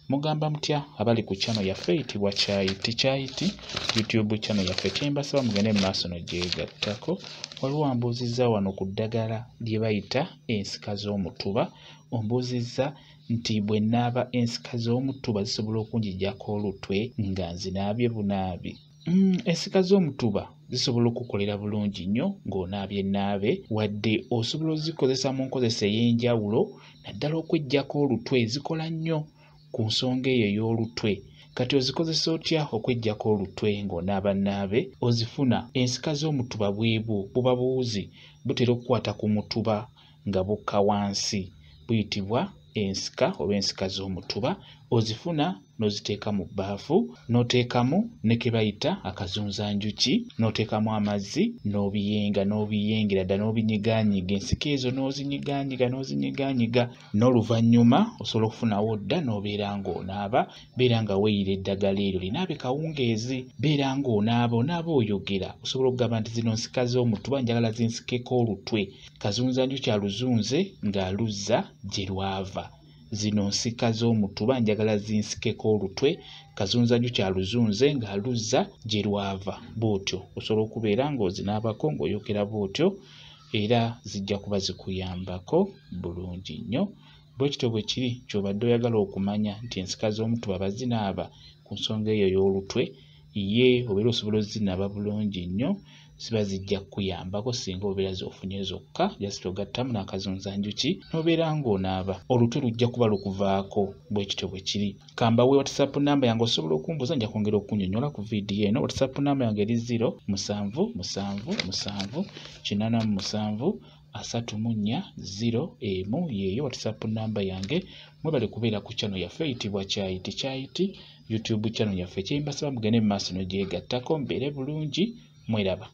Mugamba mutya abali ku channel yaffe eyitibwa Kyayiti Kyayiti YouTube channel yaffe? Kyembasaba mugende mu maaso n'ogyegattako. Waliwo ambuuzizza wano ku ddagala lye bayita ensika z'omutuba. Ombuuzizza nti bwe nnaaba ensika z'omutuba zisobola okunjigyako olutwe nga nzinaabye bunaabi. Ensika z'omutuba zisobola okukukolera bulungi nnyo ng'onaabye naabe, wadde osobola ozikozesa mu nkozesa ey'enjawulo naddala okweggyako olutwe. Zikola nnyo ku nsonga eyo ey'olutwe. Kati ozikozesa otya okweggyako olutwe ng'onaaba naabe? Ozifuna ensika z'omutuba bwebwo buba buwuzi butera okukwata ku mutuba nga bukka wansi, buyitibwa ensika oba ensika z'omutuba. Ozifuna n'oziteeka mu bbaafu, n'oteekamu ne ke bayita akazunzanjuki, n'oteekamu amazzi n'obiyenga n'obiyengera ddala n'obinyigaanyiga ensika ezo n'ozinyigaanyiga n'ozinyigaanyiga. N'oluvannyuma osobola okufunawo dda n'obeera ng'onaaba. Beera nga weeyira eddagala eryo linaabe kawungeezi, beera ng'onaaba onaaba oyogera. Osobola okugamba nti zino nsika z'omutuba njagala zinsikeko olutwe. Kazunzanjuki aluzunze ng'aluzza gye lwava. Zino nsika z'omutuba njagala zinsikeko olutwe. Kazunzanjuki aluzunze ng'aluzza gye lwava. Bw'otyo osobola okubeera ng'ozinaabako ng'oyogera bw'otyo, era zijja kuba zikuyambako bulungi nnyo. Bwe kityo bwe kiri ky'obadde oyagala okumanya nti ensika z'omutuba bazinaaba ku nsonga eyo ey'olutwe, ye obeera osobola ozinaaba bulungi nnyo, ziba zijja kukuyambako singa obeera z'ofunye zokka, just ogattamu n'akazunzanjuki n'obeera ng'onaaba. Olutwe lujja kuba lukuvaako. Bwe kityo bwe kiri. Kambawe WhatsApp namba yange osobola okumbuuza, nja kwongera okunnyonnyola ku vidiyo eno. WhatsApp namba yange eri 0 7 7 7 87 34 0 1. Yeeyo WhatsApp namba yange. Mwebale kubeera ku channel yaffe eyitibwa Kyayiti Kyayiti YouTube channel yaffe. Kyembasaba mugende mu maaso n'ogyegattako, mbeere bulungi, mweraba.